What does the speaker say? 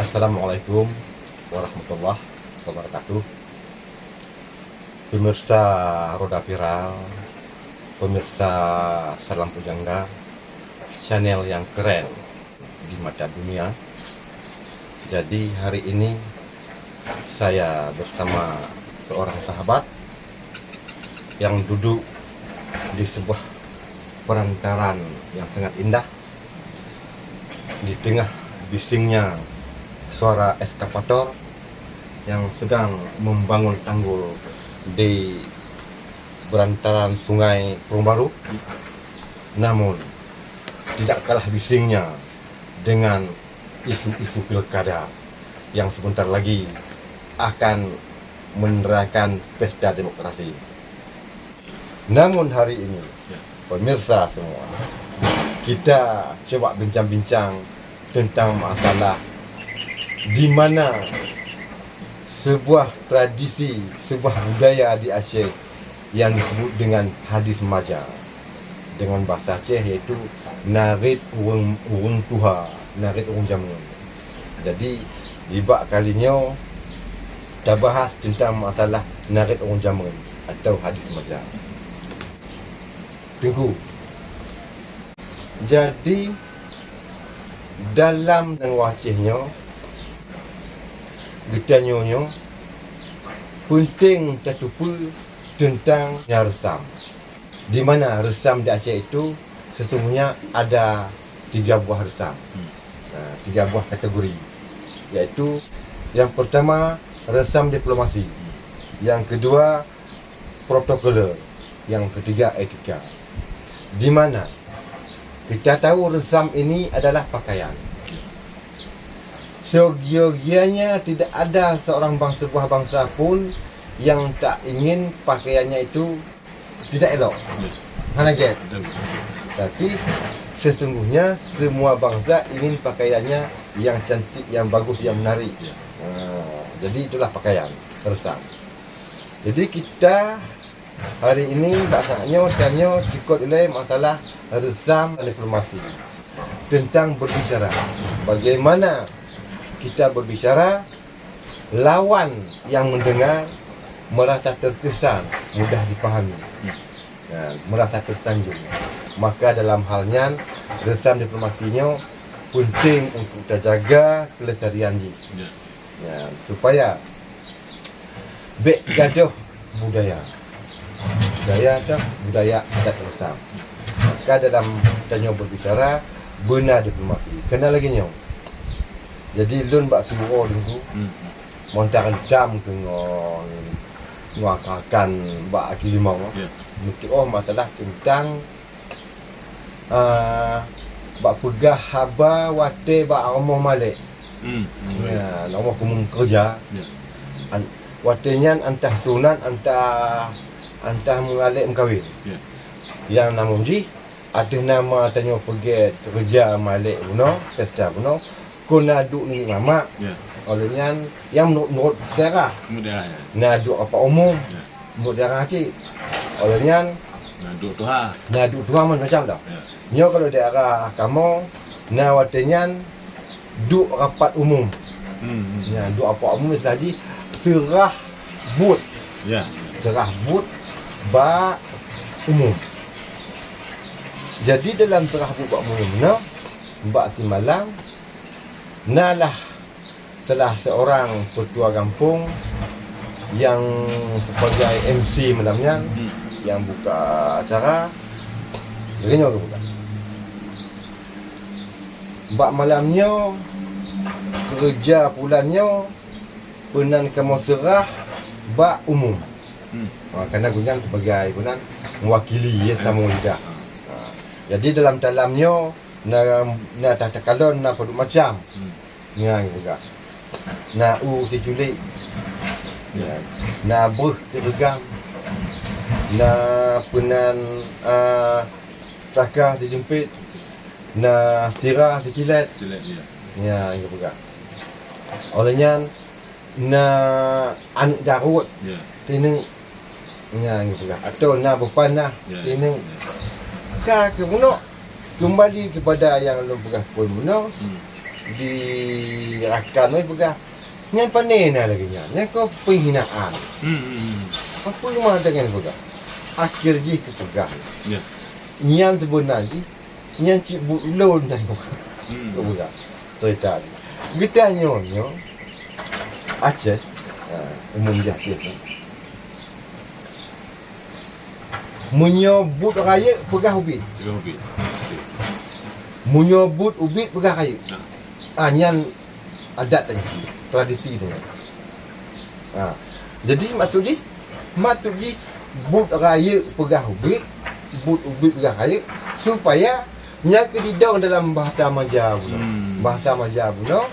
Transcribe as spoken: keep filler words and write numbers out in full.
Assalamualaikum warahmatullahi wabarakatuh. Pemirsa Roda Viral, pemirsa Salam Pujangga, channel yang keren di mata dunia. Jadi hari ini saya bersama seorang sahabat yang duduk di sebuah perantaran yang sangat indah. Di tengah bisingnya suara eskavator yang sedang membangun tanggul di bantaran Sungai Perum Baru, namun tidak kalah bisingnya dengan isu-isu pilkada yang sebentar lagi akan menerangkan pesta demokrasi. Namun hari ini, pemirsa semua, kita coba bincang-bincang tentang masalah di mana sebuah tradisi, sebuah budaya di Aceh yang disebut dengan hadis maja. Dengan bahasa Aceh iaitu narit ureuëng, ureuëng tuha, narit ureuëng jameun. Jadi, di bak kali nyoe tabahas tentang masalah narit ureuëng jameun atau hadis maja. Teungku. Jadi, dalam nanggroe Aceh nyoe, geutanyoe nyoe peunteng tateupeue teuntang nyang reusam. Di mana reusam di Aceh itu sesungguhnya ada tiga buah reusam. Hmm. Nah, tiga buah kategori, yaitu yang pertama reusam diplomasi, Hmm. yang kedua protokoler, yang ketiga etika. Di mana kita tahu reusam ini adalah pakaian. Seyogianya tidak ada seorang bangsa, sebuah bangsa pun yang tak ingin pakaiannya itu tidak elok. Ya. Hana gét. Betul. Tapi sesungguhnya semua bangsa ingin pakaiannya yang cantik, yang bagus, yang menarik. Ya. Ha, jadi itulah pakaian reusam. Jadi kita hari ini bak saat nyoe tanyoe sikot ilée masalah reusam diplomasi tentang berbicara. Bagaimana kita berbicara, lawan yang mendengar merasa terkesan, mudah dipahami, ya, merasa tersanjung. Maka dalam hal nyan, reusam diplomasi nyoe penting untuk tajaga kelestarian jih. Ya. Ya, supaya bék gadôh budaya. Budaya teuh budaya adat reusam. Maka dalam tanyoe berbicara, beuna diplomasi. Keunan lagée nyoe. Jadi lôn bak siuroe Teungku, Hmm. mantong dam keu ngon, ngon rakan-rakan bak Aki Limong. Ya. Meutuoh masalah teuntang ah, bak peugah haba watée bak rumoh malée. Hmm, hmm. Ya, rumoh keumeung keureuja. Ya. An-, watée nyan antah sunat, antah, antah meungalek meukawen. Ya. Nyang namun jih, ateueh nama tanyoe peugét keureuja malée bunoe, pesta bunoe, kon na duek niniek mamak. Ya. Oleh nyan, nyang meunurot, meunurot daerah. Meunurot daerah, ya. Na duek rapat umum. Ya. Mubuet daerah cit. Oleh nyan, Na duek tuha. Na duek tuha macam-macam dah. Ya. Nyoe kalau daerah kamoe, na watée nyan duek rapat umum. Hmm, hmm. Ya, duek rapat umum istilah jih seurah buet. Ya. Seurah buet bak umum. Jadi dalam seurah buet bak umum nyoe, bak simalam, na lah salah seorang peutua gampông nyang sebagai M C malam nyan, Hmm. nyang buka acara, lagée nyoe geupeugah, "Bak malam nyoe, keureuja bulan nyoe, peunan kamoe seurah bak umum." Hmm. Ha, karena gobnyan sebagai gobnyan mewakili, ya, Hmm. tamu lidah. Ha. Jadi dalam talam nyoe, na, na takalon, na padum macam. Hmm. Nyan geupeugah. Na u siculik. Ya. Na breuh sireugam. Na peunan, a, saka sijeumpét. Na sira sicilét. Cilét, ya. Nyan geupeugah. Oleh nyan, na aneuëk darot. Ya. Tineuk. Nyan geupeugah, atau na beupanah, Ya, tineuk. Ya. Ka keubunoe, keumbali keupada nyang lôn peugah phon bunoe, Hmm. Di rakan wai peugah, "Nyan pané na lagèe nyan, nyan kon penghinaan." Hmm. hmm, hmm. Apa mah dengan peugah? Akhir jih kupeugah. Ya. Nyan sebenar jih, nyan cit buet ulôn nyan bukan. Hmm. Bukan. Cerita ni. Geutanyoe nyoe Aceh, ha, umum di Aceh ni. Meunyoe buet rayeuk peugah ubit. Ya, okey. Okey. Meunyoe buet ubit peugah rayeuk. Nah. Ah, nyan adat dan tradisi dia. Ha. Jadi maksud jih, maksud jih buet rayeuk peugah ubit, buet ubit peugah rayeuk supaya nyan keu didong dalam bahasa maja bunoe. Hmm. Bahasa maja bunoe